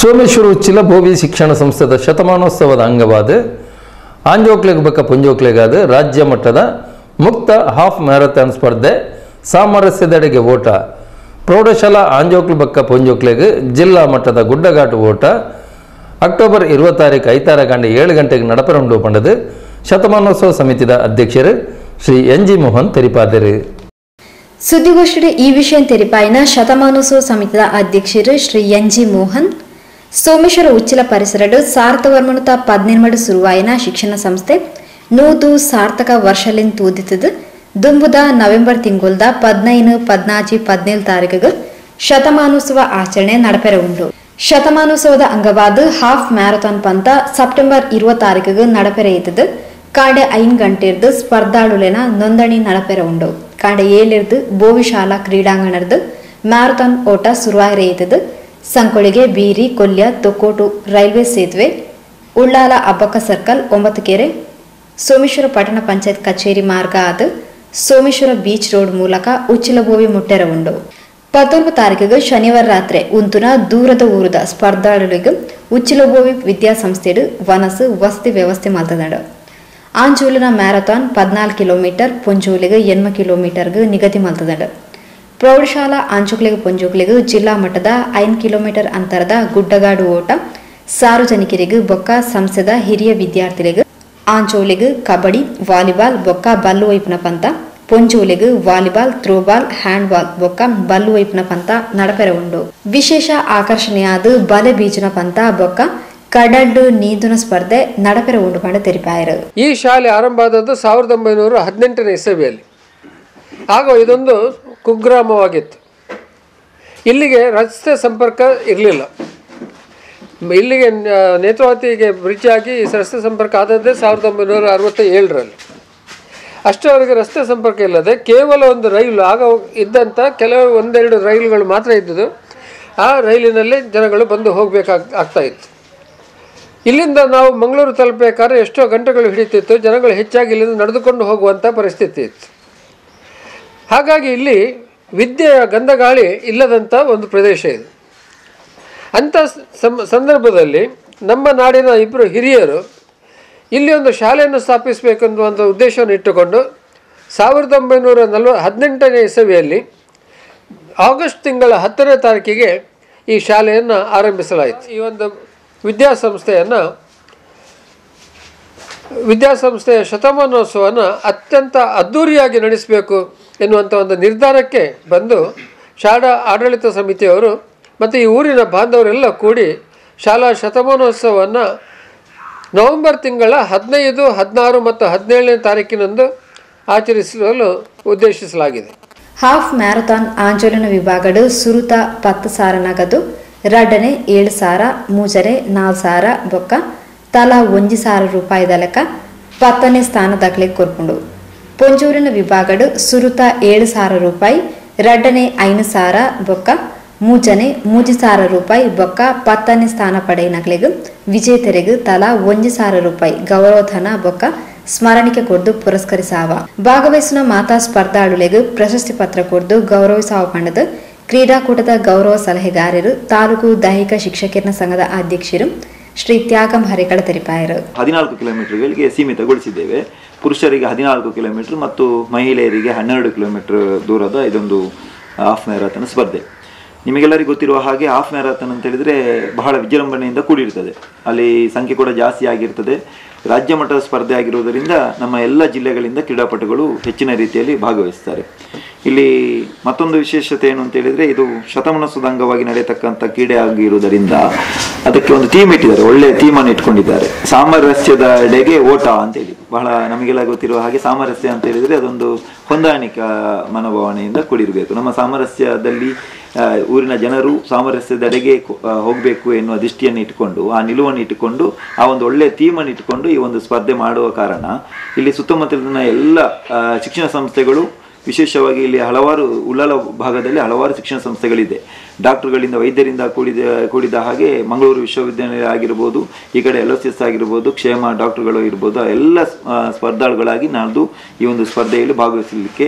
Someshwara Uchila Bhovi ಶಿಕ್ಷಣ ಸಂಸ್ಥೆದ ಶತಮಾನೋತ್ಸವದ ಅಂಗವಾದ ಆಂಜೋಕ್ಲೆಗ್ ಬಕ್ಕ ಪುಂಜೋಕ್ಲೆಗಾದ ರಾಜ್ಯ ಮಟ್ಟದ ಮುಕ್ತ ಹಾಫ್ ಮ್ಯಾರಥಾನ್ ಸ್ಪರ್ಧೆ ಸಾಮರಸ್ಯದೆಡೆಗೆ ಓಟ, ಪ್ರೌಢಶಾಲಾ ಆಂಜೋಕ್ಲು ಬಕ್ಕ ಪುಂಜೋಕ್ಲೆಗ್ ಜಿಲ್ಲಾ ಮಟ್ಟದ ಗುಡ್ಡಘಾಟು ಓಟ ಅಕ್ಟೋಬರ್ 20 ತಾರೀಕು ಐತಾರ ಗಂಟೆ 7 ಗಂಟೆಗೆ ನಡಪರುಂಡು ಪಂಡದು ಶತಮಾನೋತ್ಸವ ಸಮಿತಿದ ಅಧ್ಯಕ್ಷರು ಶ್ರೀ ಎನ್ ಜಿ ಮೋಹನ್ ತೆರಿಪಾದರು. ಸುದ್ದಿಗೋಷ್ಠಿ ಈ ವಿಷಯ ತೆರಿಪಾಯಿನ ಶತಮಾನೋತ್ಸವ ಸಮಿತಿದ ಅಧ್ಯಕ್ಷರು ಶ್ರೀ ಎನ್ ಜಿ ಮೋಹನ್ ಸೋಮೇಶ್ವರ ಉಚ್ಚಿಲ ಪರಿಸರಡು ಸಾರ್ಥವರ್ಮನುತ 18 ಸುರುವಾಯಿನ ಶಿಕ್ಷಣ ಸಂಸ್ಥೆ 100 ಸಾರ್ಥಕ ವರ್ಷಲಿನ್ ತೂದಿತದು ದುಂಬುದ ನವೆಂಬರ್ ತಿಂಗುಲ್ದ 15, 14, 17 ತಾರೀಖುಗೆ ಶತಮಾನೋತ್ಸವ ಆಚರಣೆ ನಡಪೆರ ಉಂಡು. ಶತಮಾನೋತ್ಸವದ ಅಂಗವಾದ ಹಾಫ್ ಮ್ಯಾರಥಾನ್ ಪಂತ ಸೆಪ್ಟೆಂಬರ್ 20 ತಾರೀಖುಗೆ ನಡಪೆರ ಇತ್ತದು. ಕಾಂಡೆ 5 ಗಂಟೆರ್ದು ಸ್ಪರ್ಧಾಳುಲೆನ ನೋಂದಣಿ ನಡಪೆರ ಉಂಡು. ಕಾಂಡೆ 7 ಬೋವಿಶಾಲಾ ಕ್ರೀಡಾಂಗಣರ್ದು ಮ್ಯಾರಥಾನ್ ಓಟ ಸುರುವಾಯಿರ ಇತ್ತದು. ಸಂಕೊಳಿಗೆ ಬೀರಿ, ಕೊಲ್ಯ, ತೊಕ್ಕೋಟು ರೈಲ್ವೆ ಸೇತುವೆ, ಉಳ್ಳಾಲ ಅಬ್ಬಕ್ಕ ಸರ್ಕಲ್, 9 ಕೆರೆ, ಸೋಮೇಶ್ವರ ಪಟ್ಟಣ ಪಂಚಾಯತ್ ಕಚೇರಿ ಮಾರ್ಗ ಆದ ಸೋಮೇಶ್ವರ ಬೀಚ್ ರೋಡ್ ಮೂಲಕ ಉಚ್ಚಿಲಬೋವಿ ಮುಟ್ಟೆರ ಉಂಡು. 19 ತಾರೀಕಿಗೆ ಶನಿವಾರ ರಾತ್ರಿ ಉಂತುನ ದೂರದ ಊರದ ಸ್ಪರ್ಧಾಳುಗಳಿಗೆ ಉಚ್ಚಿಲಬೋವಿ ವಿದ್ಯಾಸಂಸ್ಥೆಡು ವನಸು ವಸತಿ ವ್ಯವಸ್ಥೆ ಮಲ್ತದಡು. ಆಂಜೋಲಿನ ಮ್ಯಾರಥಾನ್ 14 ಕಿಲೋಮೀಟರ್, ಪೊಂಜೋಲಿಗೆ 8 ಕಿಲೋಮೀಟರ್ಗೆ ನಿಗದಿ ಮಲ್ತದಡು. ಪ್ರೌಢಶಾಲಾ ಆಂಚುಕ್ಲೆಗ್ ಪೊಂಜೋಕ್ಲೆಗ್ ಜಿಲ್ಲಾ ಮಟ್ಟದ 5 ಕಿಲೋಮೀಟರ್ ಅಂತರದ ಗುಡ್ಡಗಾಡು ಓಟ ಸಾರ್ವಜನಿಕರಿಗೆ ಬೊಕ್ಕ ಸಂಸ್ಥೆದ ಹಿರಿಯ ವಿದ್ಯಾರ್ಥಿಗಳಿಗೆ ಆಂಚೋಲಿಗ್ ಕಬಡ್ಡಿ, ವಾಲಿಬಾಲ್ ಬೊಕ್ಕ ಬಲ್ಲು ಒಯ್ಪುನ ಪಂತ, ಪೊಂಜೋಲಿಗ್ volleyball, throwball, handball ಬೊಕ್ಕ ಬಲ್ಲು ಒಯ್ಪುನ ಪಂತ ನಡಪೆರ ಉಂಡು. ವಿಶೇಷ ಆಕರ್ಷಣೆಯಾದ ಬಲೆ ಬೀಜನ ಪಂತ ಬೊಕ್ಕ ಕಡಲ್ಡು ನೀಂದುನ ಸ್ಪರ್ಧೆ ನಡಪೆರ ಉಂಡು ಪಂಡ ತೆರಿಪಾಯರು. ಈ ಶಾಲೆ ಆರಂಭ ಆದದ್ದು 1918ನೇ ಇಸವಿಯಲ್ಲಿ. ಆಗ ಇದೊಂದು ಕುಗ್ರಾಮವಾಗಿತ್ತು. ಇಲ್ಲಿಗೆ ರಸ್ತೆ ಸಂಪರ್ಕ ಇರಲಿಲ್ಲ. ಇಲ್ಲಿಗೆ ನೇತ್ರಾವತಿಗೆ ಬ್ರಿಡ್ಜ್ ಆಗಿ ರಸ್ತೆ ಸಂಪರ್ಕ ಆದದ್ದೇ 1967ರಲ್ಲಿ. ಅಷ್ಟರವರೆಗೆ ರಸ್ತೆ ಸಂಪರ್ಕ ಇಲ್ಲದೆ ಕೇವಲ ಒಂದು ರೈಲು, ಆಗ ಇದ್ದಂಥ ಕೆಲವು ಒಂದೆರಡು ರೈಲುಗಳು ಮಾತ್ರ ಇದ್ದುದು. ಆ ರೈಲಿನಲ್ಲಿ ಜನಗಳು ಬಂದು ಹೋಗಬೇಕಾಗ್ತಾಯಿತ್ತು. ಇಲ್ಲಿಂದ ನಾವು ಮಂಗಳೂರು ತಲುಪಬೇಕಾದ್ರೆ ಎಷ್ಟೋ ಗಂಟೆಗಳು ಹಿಡಿತಿತ್ತು. ಜನಗಳು ಹೆಚ್ಚಾಗಿ ಇಲ್ಲಿಂದ ನಡೆದುಕೊಂಡು ಹೋಗುವಂಥ ಪರಿಸ್ಥಿತಿ ಇತ್ತು. ಹಾಗಾಗಿ ಇಲ್ಲಿ ವಿದ್ಯೆಯ ಗಂಧಗಾಳಿ ಇಲ್ಲದಂಥ ಒಂದು ಪ್ರದೇಶ ಇದು. ಅಂಥ ಸಂದರ್ಭದಲ್ಲಿ ನಮ್ಮ ನಾಡಿನ ಇಬ್ಬರು ಹಿರಿಯರು ಇಲ್ಲಿ ಒಂದು ಶಾಲೆಯನ್ನು ಸ್ಥಾಪಿಸಬೇಕೆನ್ನುವಂಥ ಉದ್ದೇಶವನ್ನು ಇಟ್ಟುಕೊಂಡು 1918ನೇ ಇಸವಿಯಲ್ಲಿ ಆಗಸ್ಟ್ ತಿಂಗಳ 10ನೇ ತಾರೀಕಿಗೆ ಈ ಶಾಲೆಯನ್ನು ಆರಂಭಿಸಲಾಯಿತು. ಈ ಒಂದು ವಿದ್ಯಾಸಂಸ್ಥೆಯ ಶತಮಾನೋತ್ಸವವನ್ನು ಅತ್ಯಂತ ಅದ್ಧೂರಿಯಾಗಿ ನಡೆಸಬೇಕು ಎನ್ನುವಂಥ ಒಂದು ನಿರ್ಧಾರಕ್ಕೆ ಬಂದು ಶಾಲಾ ಆಡಳಿತ ಸಮಿತಿಯವರು ಮತ್ತು ಈ ಊರಿನ ಬಾಂಧವರೆಲ್ಲ ಕೂಡಿ ಶಾಲಾ ಶತಮಾನೋತ್ಸವವನ್ನು ನವೆಂಬರ್ ತಿಂಗಳ 15, 16 ಮತ್ತು 17ನೇ ತಾರೀಕಿನಂದು ಆಚರಿಸಲು ಉದ್ದೇಶಿಸಲಾಗಿದೆ. ಹಾಫ್ ಮ್ಯಾರಥಾನ್ ಆಂಜೋಲನ ವಿಭಾಗಡು ಸುರುತ 10,000 ನಗದು, ರಡ್ಡನೆ 7,000, ಮೂಜರೆ 4,000 ಬೊಕ್ಕ ತಲಾ 1,000 ರೂಪಾಯಿದ ಲೆಕ್ಕ 10ನೇ ಸ್ಥಾನ ದಾಖಲೆ ಕೊರ್ಪುಂಡು. ಪೊಂಜೂರಿನ ವಿಭಾಗಡು ಸುರುತ 7,000 ರೂಪಾಯಿ, ರಡ್ಡನೆ 5,000 ಬೊಕ್ಕ ಮೂಜನೆ 3,000 ರೂಪಾಯಿ ಬೊಕ್ಕ 10ನೇ ಸ್ಥಾನ ಪಡೆಯಿನಕ್ಲೆಗ್ ವಿಜೇತರಿಗೆ ತಲಾ 1,000 ರೂಪಾಯಿ ಗೌರವಧನ ಬೊಕ್ಕ ಸ್ಮರಣಿಕೆ ಕೊಡ್ದು ಪುರಸ್ಕರಿಸಾವ. ಭಾಗವಹಿಸುವ ಮಾತಾ ಸ್ಪರ್ಧಾಳುಲೆಗ್ ಪ್ರಶಸ್ತಿ ಪತ್ರ ಕೊಡ್ದು ಗೌರವಿಸಾವ ಪಂಡದು ಕ್ರೀಡಾಕೂಟದ ಗೌರವ ಸಲಹೆಗಾರರು ತಾಲೂಕು ದೈಹಿಕ ಶಿಕ್ಷಕರ ಸಂಘದ ಅಧ್ಯಕ್ಷರು ಶ್ರೀ ತ್ಯಾಗಂ ಹರಿಕಳ ತೆರಿಪಾಯರು. 14 ಕಿಲೋಮೀಟರ್ಗಳಿಗೆ ಸೀಮಿತಗೊಳಿಸಿದ್ದೇವೆ. ಪುರುಷರಿಗೆ 14 ಕಿಲೋಮೀಟರ್ ಮತ್ತು ಮಹಿಳೆಯರಿಗೆ 12 ಕಿಲೋಮೀಟರ್ ದೂರದ ಇದೊಂದು ಹಾಫ್ ಮ್ಯಾರಥಾನ್ ಸ್ಪರ್ಧೆ. ನಿಮಗೆಲ್ಲರಿಗೂ ಗೊತ್ತಿರುವ ಹಾಗೆ ಹಾಫ್ ಮ್ಯಾರಥಾನ್ ಅಂತ ಹೇಳಿದರೆ ಬಹಳ ವಿಜೃಂಭಣೆಯಿಂದ ಕೂಡಿರ್ತದೆ. ಅಲ್ಲಿ ಸಂಖ್ಯೆ ಕೂಡ ಜಾಸ್ತಿ ಆಗಿರ್ತದೆ. ರಾಜ್ಯ ಮಟ್ಟದ ಸ್ಪರ್ಧೆ ಆಗಿರುವುದರಿಂದ ನಮ್ಮ ಎಲ್ಲ ಜಿಲ್ಲೆಗಳಿಂದ ಕ್ರೀಡಾಪಟುಗಳು ಹೆಚ್ಚಿನ ರೀತಿಯಲ್ಲಿ ಭಾಗವಹಿಸ್ತಾರೆ. ಇಲ್ಲಿ ಮತ್ತೊಂದು ವಿಶೇಷತೆ ಏನು ಅಂತ ಹೇಳಿದರೆ, ಇದು ಶತಮಾನೋತ್ಸವದ ಅಂಗವಾಗಿ ನಡೆಯತಕ್ಕಂಥ ಕ್ರೀಡೆ ಆಗಿರುವುದರಿಂದ ಅದಕ್ಕೆ ಒಂದು ಥೀಮ್ ಇಟ್ಟಿದ್ದಾರೆ, ಒಳ್ಳೆಯ ಥೀಮನ್ನು ಇಟ್ಕೊಂಡಿದ್ದಾರೆ. ಸಾಮರಸ್ಯದ ಎಡೆಗೆ ಓಟ ಅಂತೇಳಿ. ಬಹಳ ನಮಗೆಲ್ಲ ಗೊತ್ತಿರುವ ಹಾಗೆ ಸಾಮರಸ್ಯ ಅಂತ ಹೇಳಿದರೆ ಅದೊಂದು ಹೊಂದಾಣಿಕ ಮನೋಭಾವನೆಯಿಂದ ಕೂಡಿರಬೇಕು. ನಮ್ಮ ಸಾಮರಸ್ಯದಲ್ಲಿ ಊರಿನ ಜನರು ಸಾಮರಸ್ಯದೆಡೆಗೆ ಹೋಗಬೇಕು ಎನ್ನುವ ದೃಷ್ಟಿಯನ್ನು ಇಟ್ಟುಕೊಂಡು, ಆ ನಿಲುವನ್ನು ಇಟ್ಟುಕೊಂಡು, ಆ ಒಂದು ಒಳ್ಳೆಯ ಥೀಮನ್ನು ಇಟ್ಟುಕೊಂಡು ಈ ಒಂದು ಸ್ಪರ್ಧೆ ಮಾಡುವ ಕಾರಣ ಇಲ್ಲಿ ಸುತ್ತಮುತ್ತಲಿನ ಎಲ್ಲ ಶಿಕ್ಷಣ ಸಂಸ್ಥೆಗಳು ವಿಶೇಷವಾಗಿ ಇಲ್ಲಿ ಹಲವಾರು ಉಳ್ಳಾಲ ಭಾಗದಲ್ಲಿ ಹಲವಾರು ಶಿಕ್ಷಣ ಸಂಸ್ಥೆಗಳಿದೆ. ಡಾಕ್ಟರ್ಗಳಿಂದ, ವೈದ್ಯರಿಂದ ಕೂಡಿದ ಕೂಡಿದ ಹಾಗೆ ಮಂಗಳೂರು ವಿಶ್ವವಿದ್ಯಾನಿಲಯ ಆಗಿರ್ಬೋದು, ಈ ಕಡೆ ಎಲ್.ಎಸ್.ಎಸ್ ಆಗಿರ್ಬೋದು, ಕ್ಷೇಮ ಡಾಕ್ಟರ್ಗಳು ಇರ್ಬೋದು, ಎಲ್ಲ ಸ್ಪರ್ಧಾಳುಗಳಾಗಿ ನಾಳ್ದು ಈ ಒಂದು ಸ್ಪರ್ಧೆಯಲ್ಲಿ ಭಾಗವಹಿಸಲಿಕ್ಕೆ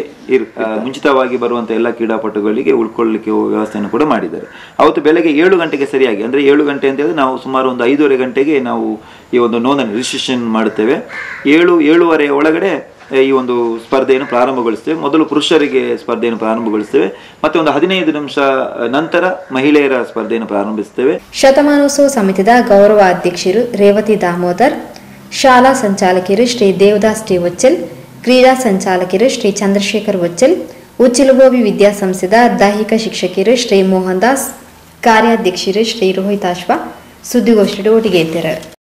ಮುಂಚಿತವಾಗಿ ಬರುವಂಥ ಎಲ್ಲ ಕ್ರೀಡಾಪಟುಗಳಿಗೆ ಉಳ್ಕೊಳ್ಳಿಕ್ಕೆ ವ್ಯವಸ್ಥೆಯನ್ನು ಕೂಡ ಮಾಡಿದ್ದಾರೆ. ಅವತ್ತು ಬೆಳಗ್ಗೆ 7 ಗಂಟೆಗೆ ಸರಿಯಾಗಿ, ಅಂದರೆ 7 ಗಂಟೆ ಅಂತ ಹೇಳಿದ್ರೆ ನಾವು ಸುಮಾರು ಒಂದು 5:30 ಗಂಟೆಗೆ ನಾವು ಈ ಒಂದು ನೋಂದಣಿ ರಿಜಿಸ್ಟ್ರೇಷನ್ ಮಾಡುತ್ತೇವೆ. 7, 7:30 ಒಳಗಡೆ ಈ ಒಂದು ಸ್ಪರ್ಧೆಯನ್ನು ಪ್ರಾರಂಭಗೊಳಿಸ್ತೇವೆ. ಮೊದಲು ಪುರುಷರಿಗೆ ಸ್ಪರ್ಧೆಯನ್ನು ಪ್ರಾರಂಭಗೊಳಿಸ್ತೇವೆ ಮತ್ತು ಒಂದು 15 ನಿಮಿಷ ನಂತರ ಮಹಿಳೆಯರ ಸ್ಪರ್ಧೆಯನ್ನು ಪ್ರಾರಂಭಿಸ್ತೇವೆ. ಶತಮಾನೋತ್ಸವ ಸಮಿತಿದ ಗೌರವ ಅಧ್ಯಕ್ಷರು ರೇವತಿ ದಾಮೋದರ್, ಶಾಲಾ ಸಂಚಾಲಕರು ಶ್ರೀ ದೇವದಾಸ್ ಟಿ ಉಚ್ಚಿಲ್, ಕ್ರೀಡಾ ಸಂಚಾಲಕರು ಶ್ರೀ ಚಂದ್ರಶೇಖರ್ ಉಚ್ಚಿಲ್, ಉಚ್ಚಿಲುಬೋವಿ ವಿದ್ಯಾಸಂಸ್ಥೆದ ದೈಹಿಕ ಶಿಕ್ಷಕರು ಶ್ರೀ ಮೋಹನ್ ದಾಸ್, ಕಾರ್ಯಾಧ್ಯಕ್ಷರು ಶ್ರೀ ರೋಹಿತಾಶ್ವ ಸುದ್ದಿಗೋಷ್ಠಿ ಒಟ್ಟಿಗೆ ಇದ್ದರು.